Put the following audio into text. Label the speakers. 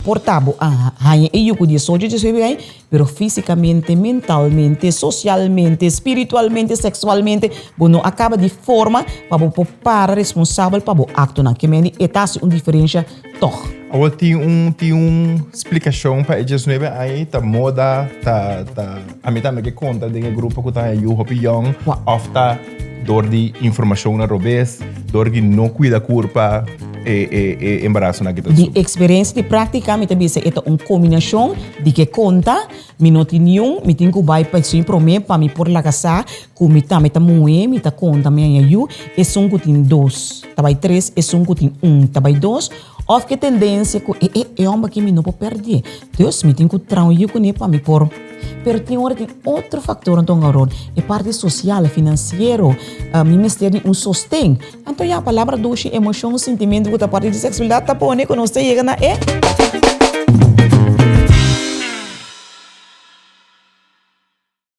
Speaker 1: Por ta bo a haña e yu ku diesocho, diesnuebe aña, pero físikamente, mentalmente, sosialmente, spiritualmente, seksualmente, bo no a kaba di forma pa bo por para responsabel pa bo aktonan. Ke mende e ta hasi un diferensha tòg.
Speaker 2: Awor tin un tin un splikashon pa e diesnuebe aña ei ta moda, ta ta ami tambe ke konta den e grupo ku ta haña yu hopi yòn òf ta dor di informashonnan robes, dor di no kuida kurpa. E e e embarasonan aki ta
Speaker 1: Di experiencia di practica mi ta bisa e ta un combinacion di ke conta, mi no tin niun, mi tin cu bay pa esun prome pa mi por laga sa cu mi tambe ta muhe, mi ta conta mi aña yu, esun cu tin dos ta bay tres, esun cu tin un ta bay dos, of ke tendencia cu e e e homber aki mi no por perde, dus mi tin cu traha un yu cune pa mi por. Pero tin ora tin otro factor anto Aron, e parti social, financiero, mi mester di un sosten. Anto ya, palabra dushi, emocion, sintimento cu ta parti di sexualidad ta pone cu nos ta yega na e.